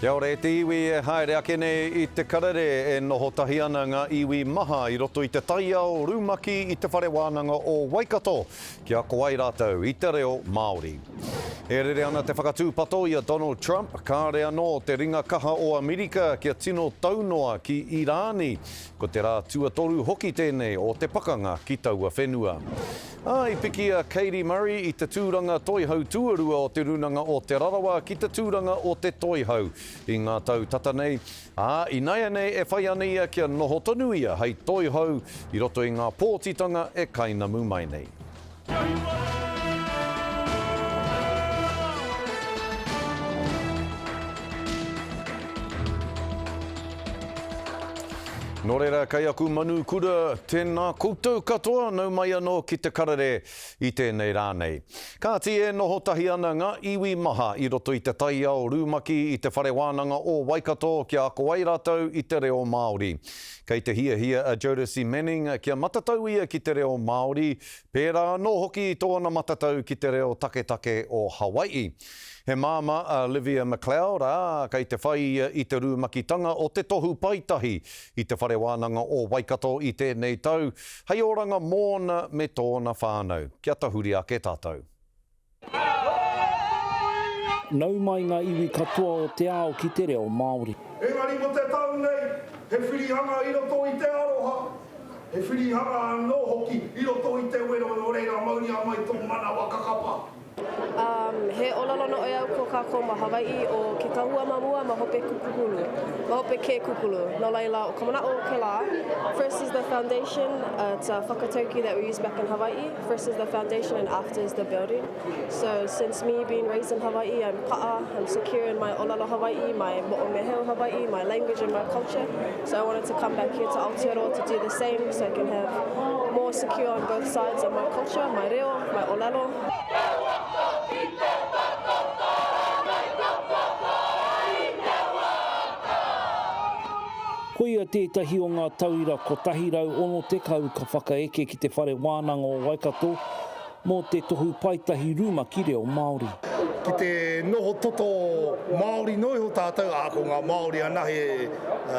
Kia ora e te iwi e haere ake nei i te karere e noho tahi ana ngā iwi maha i roto i te taiao rumaki i Te Whare Wānanga o Waikato kia ako ai rātou i te reo Māori. E rere ana te whakatūpato i a Donald Trump, kāre anō te ringa kaha o Amerika kia tino taunoa ki Irāni, ko te rā tuatoru hoki tēnei o te pakanga ki taua whenua. Ā, i piki a Katie Murray i te tūranga toihau tuarua o Te Rūnanga o Te Rarawa ki te tūranga o te Toihau i ngā tau tata nei, ā, inaianei e whai ana ia kia noho tonu ia hei toihau i roto i ngā pōtitanga e kainamu mai nei. Nō reira, kei aku manu kura, tēnā koutou katoa, nau mai anō ki te karere i tēnei rā nei. Kāti e noho tahi ana ngā iwi maha i roto i te taiao rumaki i Te Whare Wānanga o Waikato kia ako ai rātou i te reo Māori. Kei te hiahia a Jodeci Manning kia matatau ia ki te reo Māori, pērā anō hoki i tōna matatau ki te reo taketake o Hawai'i. He māmā a Livia McLeod, ā, kei te whai ia i te rumakitanga o te tohu paetahi i Te Whare Wānanga o Waikato i tēnei tau, hei oranga mōna me tōna whānau. Kia tahuri ake tātou. Nau mai ngā iwi katoa o te ao ki te reo Māori. Engari mo te tau nei, he whirihanga i roto i te aroha, he whirihanga anō hoki i roto i te wero nō reira mauria mai tō manawa kakapa. Um, he ʻōlelo noʻeau ko kākou ma Hawaiʻi ʻo ke kahua ma mua ma hope ke kūkulu, ma hope ke kūkulu. No laila, ʻo ka manaʻo o kēlā, first is the foundation, uh, it's a whakataukī that we use back in Hawaiʻi, first is the foundation and after is the building. So since me being raised in Hawaiʻi, I'm paʻa, I'm secure in my ʻōlelo Hawaiʻi, my moʻomeheu Hawaiʻi, my language and my culture. So I wanted to come back here to Aotearoa to do the same so I can have more secure on both sides of my culture, my reo, my olelo. Koia tētahi o ngā tauira 160 ka whakaeke ki Te Whare Wānanga o Waikato mō te tohu paetahi rumaki reo Māori. Ki te noho toto Māori noa iho tātou, ā, ko ngā Māori anahe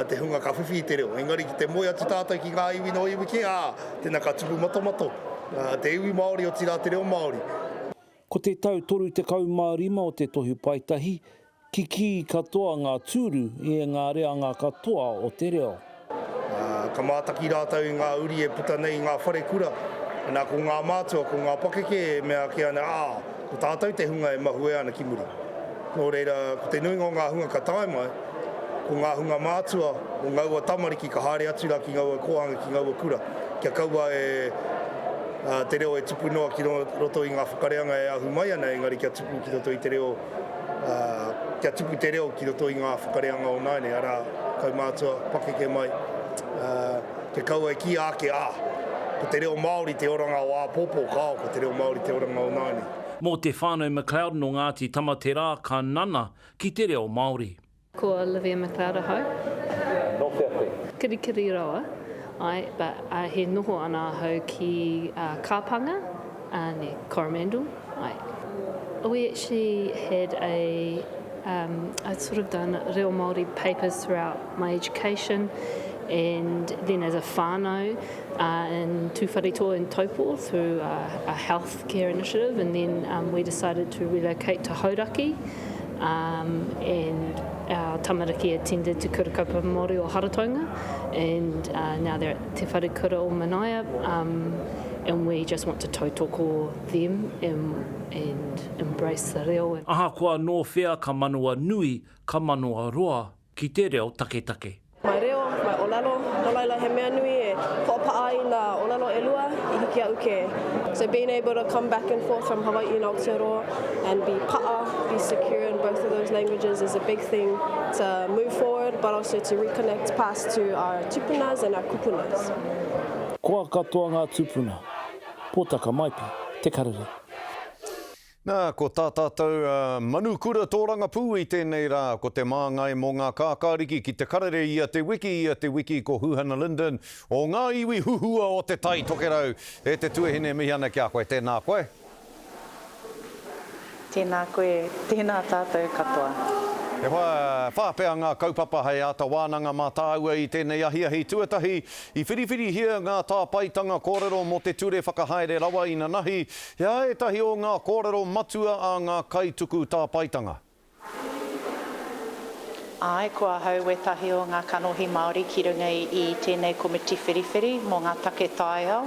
te hunga ka whiwhi i te reo. Engari ki te moe atu tātou ki ngā iwi nō iwi kē, ā, tēnā ka tupu matomato te iwi Māori, otirā te reo Māori. Ko te tau 35 o te tohu paetahi, Kikī katoa ngā tūru i ngā reanga katoa o te reo. Ka mātaki rātou i ngā uri e puta nei i ngā wharekura, nā, ko ngā mātua, ko ngā pakeke e mea ake ana, ā, ko tātou te hunga e mahue ana ki muri. Nō reira, ko te nuinga o ngā hunga ka tae mai, ko ngā hunga mātua o ngaua tamariki ka haere atu rā ki ngaua kōhanga, ki ngaua kura, kia kaua e te reo e tupu noa ki roto i ngā whakareanga e ahu mai ana, engari kia tupu ki roto i te reo ā, kia tupu te reo ki roto i ngā whakareanga o nāianei, arā, kaumātua, pakeke mai, ā, kia kaua e kīia ake, ā, ko te reo Māori te oranga o āpōpō, kāo, ko te reo Māori te oranga o nāianei. Mō te whānau McLeod nō Ngāti Tamaterā ka nana ki te reo Māori. Ko Olivia McLeod ahau. Nō whea koe? Kirikiriroa, ae, but he noho ana ahau ki Kāpanga, ne, Coromandel, ae. We actually had a, um, I'd sort of done reo Māori papers throughout my education and then as a whānau uh, in Tūwharetoa in Taupō through a, a health care initiative and then um, we decided to relocate to Hauraki um, and our tamariki attended Te Kura Kaupapa Māori o Harataunga and uh, now they're at Te Wharekura o Manaia um, and we just want to tautoko them and, and embrace the reo. Ahakoa nō whea ka manawa nui, ka manawa roa ki te reo taketake. My reo, my olelo, no laila he mea nui e hoʻopaʻa ai nā olelo ʻelua i hiki iaʻu ke So being able to come back and forth from Hawaiʻi and Aotearoa and be paʻa, be secure in both of those languages is a big thing to move forward but also to reconnect past to our tupunas and our kupunas. Koa katoa ngā tūpuna. Pōtaka Maipi, Te Karere. Nā, ko tā tātou manukura tōrangapū i tēnei rā, ko te māngai mō ngā kākāriki ki te karere ia te wiki, ia te wiki ko Huhana Lyndon o ngā iwi huhua o Te Tai Tokerau. E te tuahine, mihi ana ki a koe, tēnā koe. Tēnā koe, tēnā tātou katoa. E hoa, wha pea ngā kaupapa hei āta wānanga mā tāua i tēnei ahiahi. Tuatahi, i whiriwhirihia ngā tāpaetanga kōrero mō te ture whakahaere rawa inanahi, he aha ētahi o ngā kōrero matua a ngā kaituku tāpaetanga? Āe, ko ahau wētahi o ngā kanohi Māori ki runga i tēnei komiti whiriwhiri mō ngā take taiao,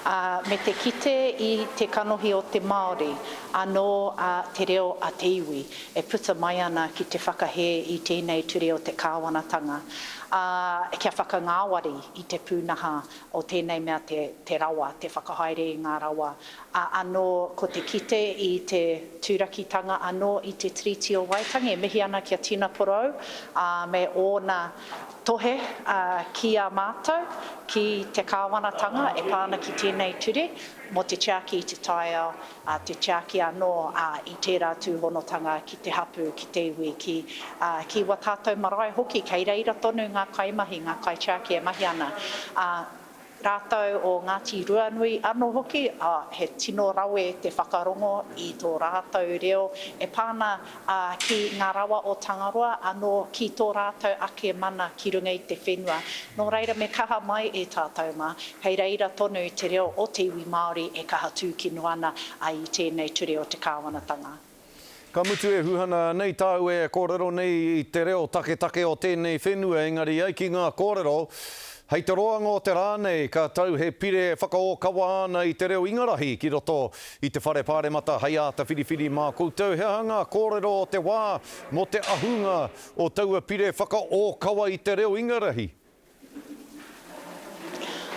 ā, me te kite i te kanohi o te Māori, anō a te reo a te iwi e puta mai ana ki te whakahē i tēnei ture o te kāwanatanga, ā, kia whakangāwari i te pūnaha o tēnei mea te, te rawa, te whakahaere i ngā rawa, ā, anō ko te kite i te tūrakitanga anō i te Tiriti o Waitangi, e mihi ana ki a Tina Porou, ā, me ōna tohe, ā, ki a mātou, ki te kāwanatanga e pā ana ki tēnei ture mō te tiaki i te taiao, ā, te tiaki anō, ā, i tērā tūhonotanga ki te hapū, ki te iwi, ki, ā, ki wā tātou marae hoki, kei reira tonu ngā kaimahi, ngā kaitiaki e mahi ana, ā, rātou o Ngāti Ruanui anō hoki, ā, he tino rawe te whakarongo i tō rātou reo e pā ana, ā, ki ngā rawa o Tangaroa, anō ki tō rātou ake mana ki runga i te whenua. Nō reira me kaha mai e tātou mā, kei reira tonu te reo o te iwi Māori e kaha tūkino ana i tēnei ture o te kāwanatanga. Ka mutu e Huhana, nei tāu e kōrero nei i te reo taketake o tēnei whenua, engari ai ki ngā kōrero, hei te roanga o te rā nei ka tau he pire e whakaōkawa ana i te reo Ingarahi ki roto i te Whare Pāremata hei āta whiriwhiri mā koutou. He aha ngā kōrero o te wā mō te ahunga o taua pire whakaōkawa i te reo Ingarahi?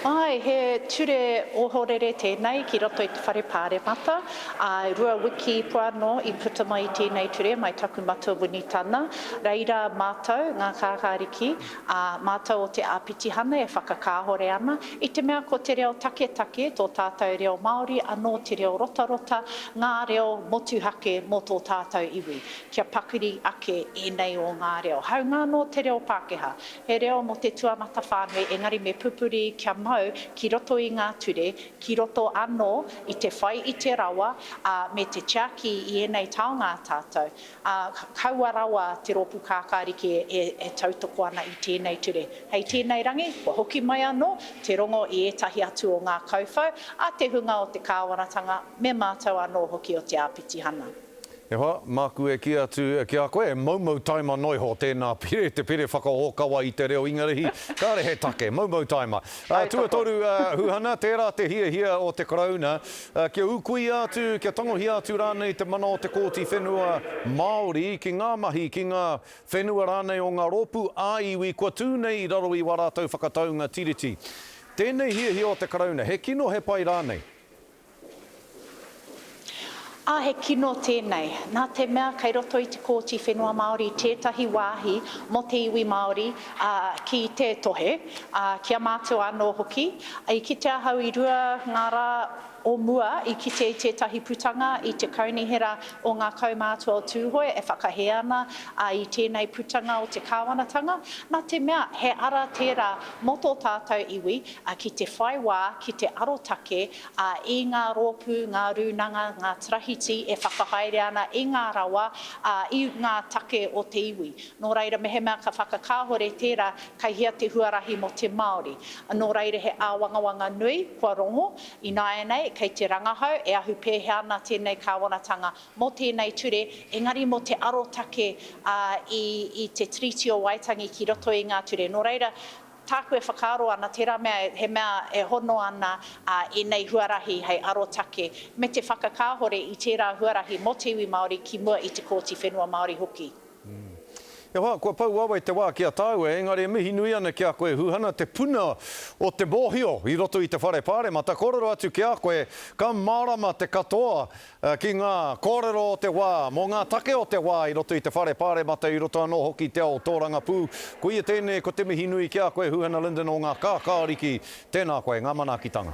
Āe, he ture ohorere tēnei ki roto i te Whare Pāremata. Āe, rua wiki pua anō i puta mai tēnei ture mai taku matua Winitana. Reira mātou, ngā kākāriki, ā, mātou o te āpitihana e whakakāhore ana, i te mea ko te reo taketake, tō tātou reo Māori, anō te reo rotarota, ngā reo motuhake mō tō tātou iwi, kia pakari ake ēnei o ngā reo. Hāunga anō te reo Pākehā, he reo mō te tuamata whānui, engari me pupuri kia mau ki roto i ngā ture, ki roto anō i te whai i te rawa, ā, me te tiaki i ēnei taonga a tātou. Ā, kaua rawa te Rōpū Kākāriki e tautoko ana i tēnei ture. Hei tēnei rangi, kua hoki mai anō te rongo i ētahi atu o ngā kauwhau a te hunga o te kāwanatanga me mātou anō hoki o te āpitihana. E hoa, māku e kī atu ki a koe, e moumou taima noa iho tēnā pire, te pire whakaōkawa i te reo Ingarihi, kāre he take, moumou taima. Tuatoru, Huhana, tērā te hiahia o te Karauna Kia ūkuia atu, kia tangohia atu rānei te mana o te Kōti Whenua Māori ki ngā mahi, ki ngā whenua rānei o ngā rōpū ā-iwi kua tū nei i raro i wā rātou whakataunga Tiriti. Tēnei hiahia o te Karauna, he kino he pai rānei? Ā, he kino tēnei, nā te mea kei roto i te Kōti Whenua Māori tētahi wāhi mō te iwi Māori, ā, ki te tohe, ā, ki a mātou anō hoki. I kite ahau i rua ngā rā o mua i kite i tētahi putanga i te Kaunihera o ngā Kaumātua o Tūhoe e whakahē ana i tēnei putanga o te kāwanatanga, nā te mea he ara tērā mō tō tātou iwi ki te whai wā ki te arotake i ngā rōpū, ngā rūnanga, ngā tarahiti e whakahaere ana i ngā rawa, i ngā take o te iwi. Nō reira, mehemea ka whakakāhore tērā, kei hea te huarahi mō te Māori? Nō reira, he āwangawanga nui kua rongo, ināianei, kei te rangahau e ahu pēhea ana tēnei kāwanatanga mō tēnei ture, engari mō te arotake i te Tiriti o Waitangi ki roto i ngā ture. Nō reira, tāku e whakaaro ana, tērā mea he mea e hono ana ēnei huarahi hei arotake me te whakakāhore i tērā huarahi mō te iwi Māori ki mua i te Kōti Whenua Māori hoki. E hoa, kua pau wawe te wā ki a tāua, engari e mihi nui ana ki a koe Huhana, te puna o te mōhio i roto i te whare pāremata. Kōrero atu ki a koe, ka mārama te katoa ki ngā kōrero o te wā, mō ngā take o te wā i roto i te whare pāremata, i roto anō hoki te ao tōrangapū. Koia tēnei, ko te mihi nui ki a koe Huhana Lyndon o ngā kākāriki. Tēnā koe, ngā manaakitanga.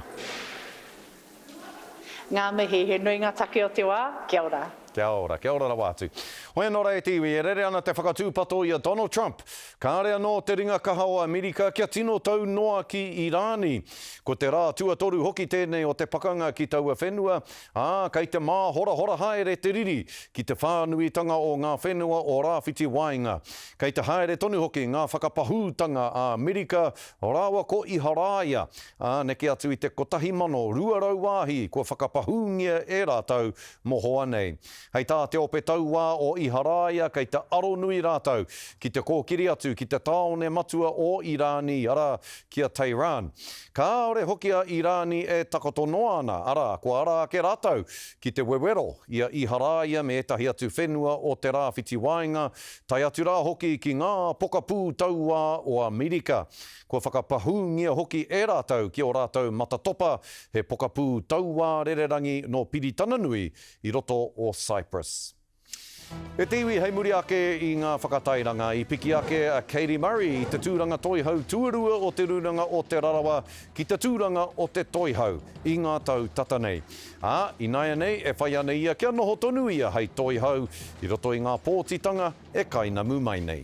Ngā mihi, he nui ngā take o te wā, kia ora. Kia ora, kia ora rawa atu. Hoi anō rā e te iwi, e rere ana te whakatūpato i a Donald Trump. Kāre anō te ringa kaha o Amerika kia tino tau noa ki Irāni. Ko te rā tuatoru hoki tēnei o te pakanga ki taua whenua, ā, kei te māhorahora haere te riri ki te whānuitanga o ngā whenua o Rāwhiti Waenga. Kei te haere tonu hoki ngā whakapahūtanga a Amerika rāua ko Iharaia, ā, neke atu i te 1,200 wāhi kua whakapahūngia e rātou Mohoa nei. Hei tā te ope tauā o Iharaia kei te aronui rātou ki te kōkiri atu ki te tāone matua o Irāni, arā, ki a Tehran. Kāore hoki a Irāni e takoto noa ana, arā, kua ara ake rātou ki te wewero i a Iharaia me ētahi atu whenua o te Rāwhiti Waenga, tae atu rā hoki ki ngā pokapū tauā o Amerika. Kua whakapahūngia hoki e rātou ki ō rātou matatopa he pokapū tauā rererangi nō Piritananui i roto o Cyprus. E te iwi hei muri ake i ngā whakatairanga, i piki ake a Katie Murray i te tūranga toihau tuarua o Te Rūnanga o Te Rarawa ki te tūranga o te toihau i ngā tau tata nei. Ā, ināianei e whai ana ia kia noho tonu ia hei toihau i roto i ngā pōtitanga e kainamu mai nei.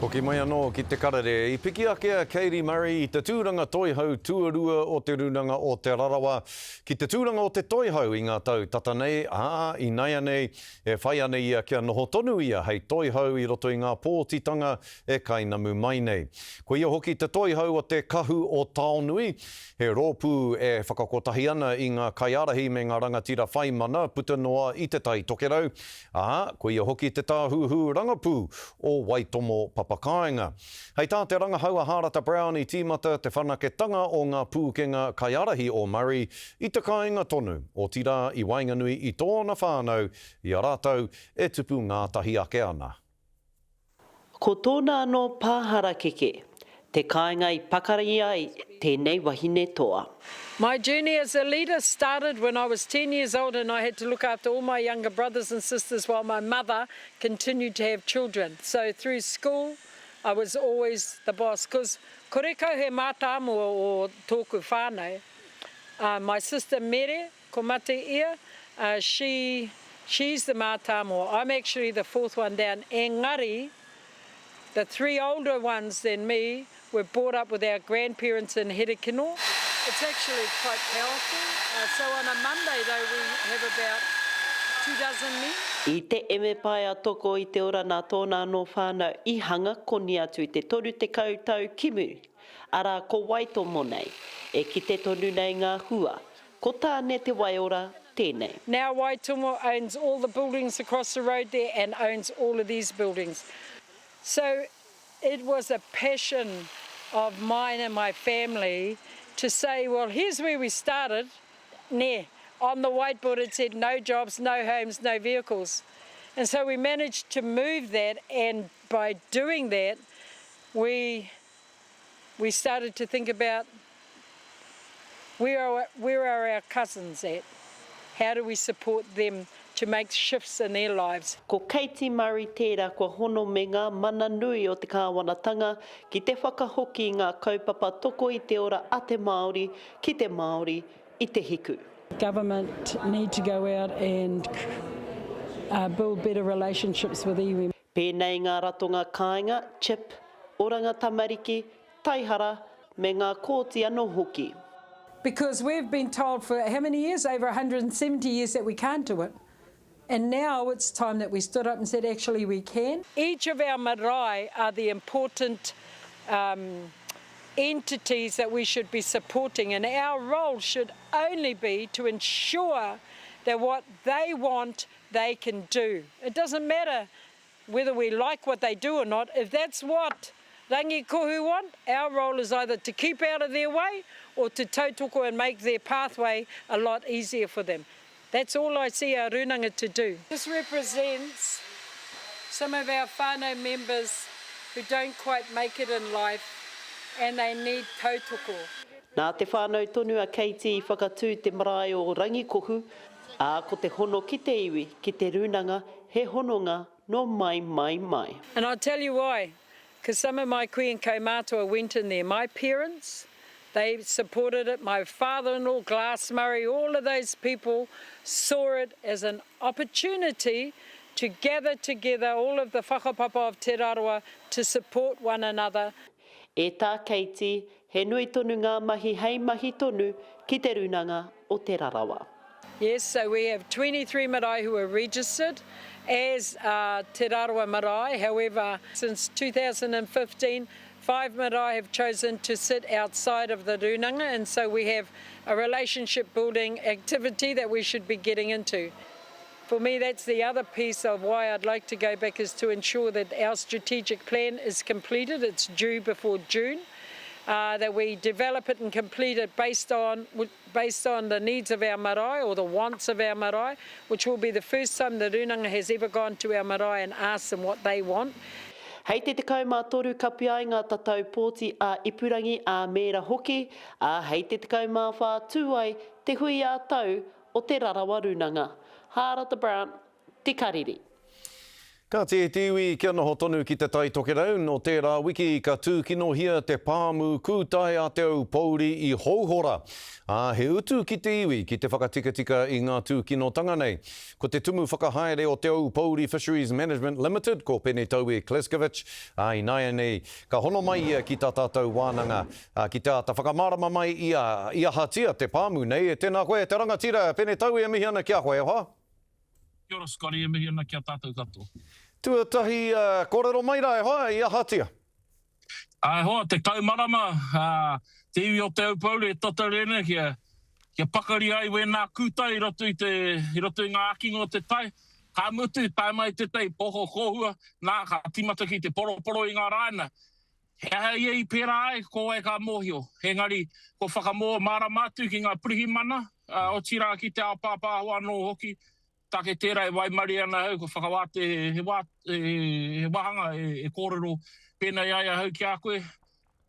Hoki mai anō ki te karere, i piki ake a Katie Murray i te tūranga toihau tuarua o Te Rūnanga o Te Rarawa ki te tūranga o te toihau i ngā tau tata nei, ā, inaianei e whai ana ia kia noho tonu ia hei toihau i roto i ngā pōtitanga e kainamu mai nei. Ko ia hoki te toihau o te Kahu o Taonui, He rōpū e whakakotahi ana i ngā kaiārahi me ngā rangatira whai mana puta noa i Te Tai Tokerau, ā, ko ia hoki te tāhuhu rangapū o Waitomo Papakāinga. Hei tā te rangahau a Hārata Brown i tīmata te whanaketanga o ngā pūkenga kaiārahi o Murray i te kāinga tonu, otirā i waenganui i tōna whānau i a rātou e tupu ngātahi ake ana. Ko tōna anō pā harakeke, te kāinga i pakari ai tēnei wahine toa. My journey as a leader started when I was 10 years old and I had to look after all my younger brothers and sisters while my mother continued to have children. So through school I was always the boss cause korekau he mātāmua o tōku whānau. My sister Mere Ko mate ia, she, she's the mātāmua. I'm actually the fourth one down, engari the three older ones than me were brought up with our grandparents in Herekino. It's actually quite powerful. So on a Monday though we have about two dozen men. I te emepae a Toko i te ora nā tōna anō whānau i hanga koni atu i te 30 tau ki muri, arā ko Waitomo nei, e kite tonu nei ngā hua Ko Tāne Te Waiora tēnei. Now Waitomo owns all the buildings across the road there and owns all of these buildings. So it was a passion of mine and my family to say, well, here's where we started, nē, on the whiteboard it said no jobs, no homes, no vehicles. And so we managed to move that and by doing that we we started to think about where are, where are our cousins at? How do we support them to make shifts in their lives? Ko Katie Murray tērā kua hono me ngā mana nui o te kāwanatanga ki te whakahoki i ngā kaupapa toko i te ora a te Māori ki te Māori i te hiku. Government need to go out and build better relationships with iwi. Pēnei ngā ratonga kāinga, chip, oranga tamariki, taihara, me ngā kōti anō hoki. Because we've been told for how many years, over 170 years that we can't do it. And now it's time that we stood up and said actually we can. Each of our marae are the important um, entities that we should be supporting and our role should only be to ensure that what they want they can do. It doesn't matter whether we like what they do or not, if that's what Rangi Kohu want, our role is either to keep out of their way or to tautoko and make their pathway a lot easier for them. That's all I see our rūnanga to do. This represents some of our whānau members who don't quite make it in life and they need tautoko. Nā te whānau tonu a Katie i whakatū te marae o Rangikohu, Ā, ko te hono ki te iwi, ki te rūnanga, he hononga nō mai, mai, mai. And I'll tell you why, cause some of my kui and kaumātua went in there, my parents, They supported it. My father-in-law, Glass Murray, all of those people saw it as an opportunity to gather together all of the whakapapa of Te Rarawa to support one another. E tā Katie, he nui tonu ngā mahi hei mahi tonu ki Te Rūnanga o Te Rarawa. Yes, so we have 23 marae who are registered as Te Rarawa marae, however, since 2015, five marae have chosen to sit outside of the rūnanga and so we have a relationship building activity that we should be getting into. For me, that's the other piece of why I'd like to go back is to ensure that our strategic plan is completed. It's due before June. Uh, that we develop it and complete it based on based on the needs of our marae or the wants of our marae, which will be the first time the Runanga has ever gone to our marae and asked them what they want. Hei te 13 kapi ai ngā tatau pōti ā-ipurangi, ā-mēra hoki, ā, hei te 14 tū ai te hui ā-tau o Te Rarawa Rūnanga. Hārata Brown, Te Karere. Ka tīhi te iwi kia noho tonu ki Te Tai Tokerau, nō tērā wiki ka tūkinohia te pāmu kūtai a Te Aupōuri i Houhora, ā, he utu ki te iwi ki te whakatikatika i ngā tūkinotanga nei. Ko te tumu whakahaere o Te Aupōuri Fisheries Management Limited, ko Pene Taue Kleskovic, ā, ināianei ka hono mai ia ki tā tātou wānanga Ā, ki te āta whakamārama mai i a, i ahatia te pāmu nei, e tēnā koe e te rangatira, Pene Taui e mihi ana ki a koe, e hoa. Kia ora Scotty, e mihi ana ki a tātou katoa. Tuatahi, kōrero mai rā e hoa, i ahatia? Ā, e hoa, 10 marama, ā, te iwi o Te Aupōuri e tatari ana kia, kia pakari ai wēnā kūtai i roto i te, i roto i ngā ākinga o te tai. Ka mutu, tae mai tētahi poho kōhua, nā, ka tīmata ki te poroporo i ngā rāina. He aha ia i pērā ai, ko wai ka mōhio. Engari, kua whakamō mārama atu ki ngā pirihimana, otirā ki te ao pāpāho anō hoki, take tērā e waimarie ana ahau, kua whakawātea he wā, he wāhanga e kōrero pēnei ai ahau ki a koe.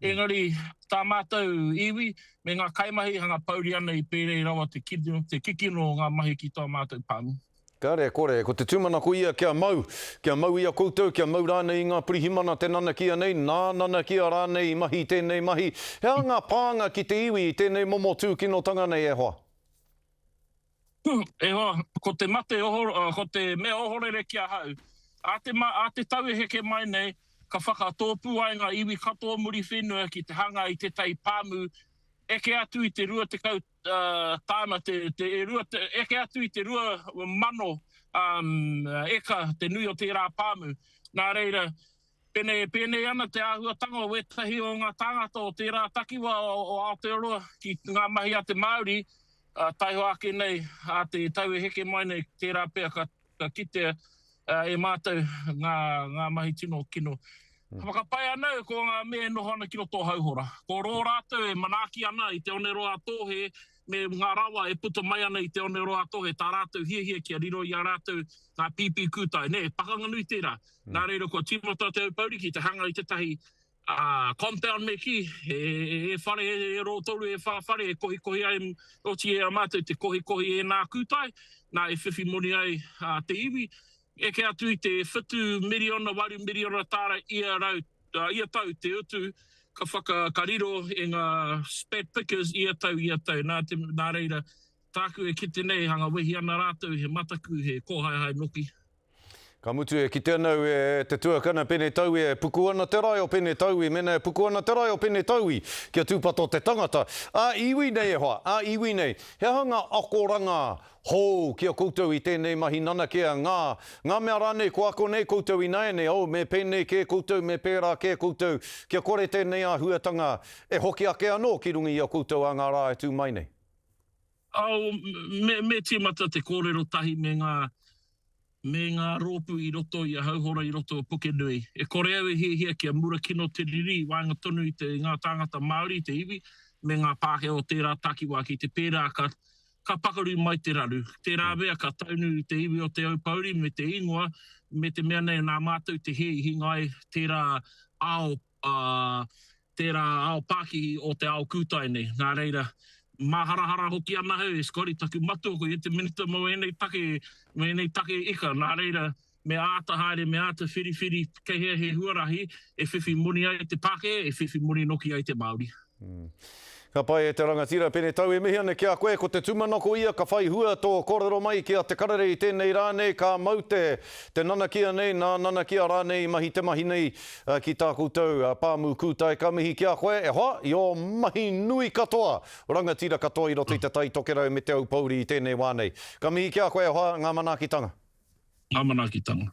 Engari, tā mātou iwi me ngā kaimahi hanga pouri ana i pēnei rawa te kikino o ngā mahi ki tō mātou pāmu. Kāre e kore, ko te tūmanako ia kia mau, kia mau i a koutou, kia mau rānei i ngā pirihimana te nanakia nei, nā nanakia rānei i mahi tēnei mahi. He aha ngā pānga ki te iwi i tēnei momo tūkinotanga nei e hoa? E hoa, ko te mate oho, ko te mea ohorere ki ahau, ā te, ā te tau e heke mai nei, ka whakatōpū ai ngā iwi katoa o Muriwhenua ki te hanga i tētahi pāmu eke atu i te 20 tāna te, te, e rua, te, eke atu i te 2000 um, eka te nui o tērā pāmu. Nā reira, pēnei, pēnei ana te āhuatanga o wētahi o ngā tāngata o tērā takiwa o, o Aotearoa ki ngā mahi a te Māori, uh, taihoa ake nei, a te tau e heke mai nei, tērā pea ka Ka kitea e mātou ngā, ngā mahi tino kino. Ka whakapae ana au ko ngā mea e noho ana ki roto o Hauhora. Ko rō rātou e manaaki ana i Te Oneroa-a-Tōhe me ngā rawa e puta mai ana i Te Oneroa-a-Tōhe, tā rātou hiahia kia riro i a rātou ngā pīpī kūtai. Nē, pakanga nui tērā. Nā reira kua tīmata Te Aupōuri ki te hanga i tētahi Ā, compound me kī, he whare, he rōtoru, he whā whare e kohikohi ai, oti e a mātou te kohikohi ēnā kūtai, nā e whiwhi moni ai te iwi, eke atu i te whitu miriona, waru miriona tāra ia rau, ia tau te utu ka whaka, ka riro e ngā spat pickers ia tau, ia tau, nā te, nā reira, tāku e kite nei, hanga wehi ana rātou, he mataku, he kōhaehae noki. Ka mutu e kite ana au e te tuakana Pene Taui e puku ana te rae o Pene Taui, mena e puku ana te rae o Pene Taui, kia tūpato te tangata. Ā iwi nei e hoa, ā iwi nei, he aha ngā akoranga hou ki a koutou i tēnei mahi nanakia, ngā, ngā mea rānei kua ako nei koutou ināianei, oh, me pēnei kē koutou, me pērā kē koutou, kia kore tēnei āhuatanga e hoki ake anō ki runga i a koutou ā ngā rā e tū mai nei? Oh, me, me tīmata te kōrero tahi me ngā, me ngā rōpū i roto i a Hauhora, i roto o Pukenui. E kore au e hiahia kia mura kino te riri i waenga tonu i te, ngā tāngata Māori, te iwi, me ngā Pākehā o tērā takiwā. Ki te pērā ka, ka pakaru mai te raru. Tērā mea ka taunu te iwi o Te Aupōuri me te ingoa, me te mea nei nā mātou te hē i hinga ai tērā ao ā, tērā ao pākihi o te ao kūtai nei. Nā reira, māharahara hoki ana au e Scotty, taku matua, ko ia te minita mō ēnei take, mō ēnei take ika. Nā reira, me āta haere, me āta whiriwhiri kei hea he huarahi e whiwhi moni ai te Pākehā, e whiwhi moni noki ai te Māori. Ka pai e te rangatira Pene Tau e mihi ana ki a koe, ko te tūmanako ia ka whai hua tō kōrero mai ki a Te Karere i tēnei rā nei, ka mau te te nanakia nei, nā nanakia rānei i mahi te mahi nei ki tā koutou pāmu kūtai, ka mihi ki a koe e hoa i ō mahi nui katoa, rangatira katoa i roto i te Tai Tokerau me Te Aupōuri i tēnei wā nei. Ka mihi ki a koe e hoa, ngā manaakitanga. Ngā manaakitanga.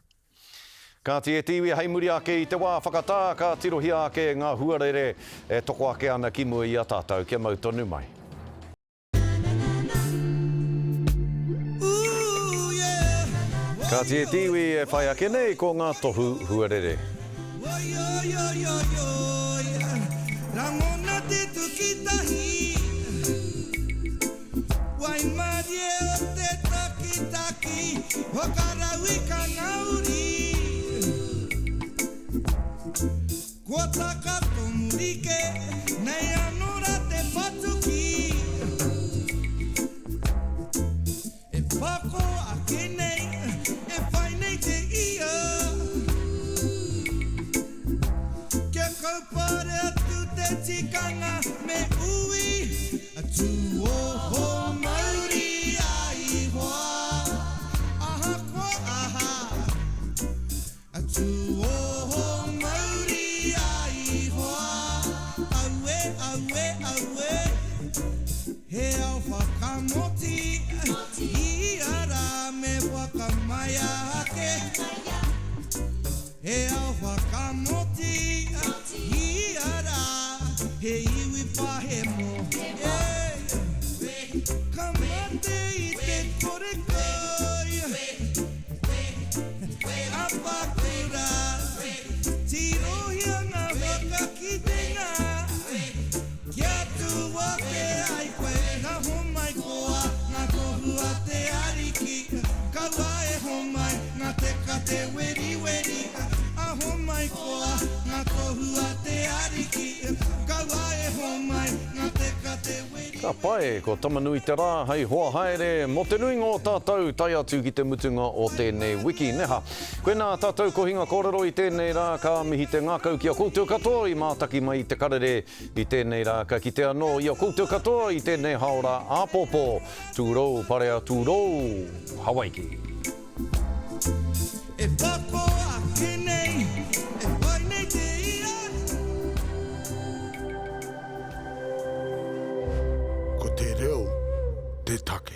Kāti e te iwi hei muri ake i te wā whakatā ka tirohia ake ngā huarere e toko ake ana ki mua i a tātou kia mau tonu mai. Kāti e te iwi e whai ake nei ko ngā tohu huarere. Waimarie o te takitaki, whakarauika ngā uri. Kua taka tō muri kē, nei anō rā te patuki. E pako ake nei, e whai nei te ia. Kia kaupare atu te tikanga me ui. Tūoho mauri a Ihoa, ahakoa aha. Tūoho mauri a Ihoa, aue, aue, aue. He ao whakamoti, i ia rā me whakamaia ake. He ao whakamoti i ia rā, he iwi pahemo, e, ka mate i te kore kai. Apakura, tirohia ngā whakakitenga, kia tū ake ai koe, ka homai koa ngā tohu a te Ariki, kaua e homai ngā teka te weriweri, a homai koa ngā tohu a te Ariki, kaua e homai ngā teka te weriweri. Ka pai, ko Tamanuiterā hei hoa haere mō te nuinga o tātou tae atu ki te mutunga o tēnei wiki, neha. Koinā tātou kohinga kōrero i tēnei rā, ka mihi te ngākau ki a koutou katoa i mātaki mai i te karere i tēnei rā, ka kite anō i a koutou katoa i tēnei haora āpōpō. Tūrou, parea tūrou, Hawaiki. E pako ake nei, e whai nei te ia. Ko te reo te take.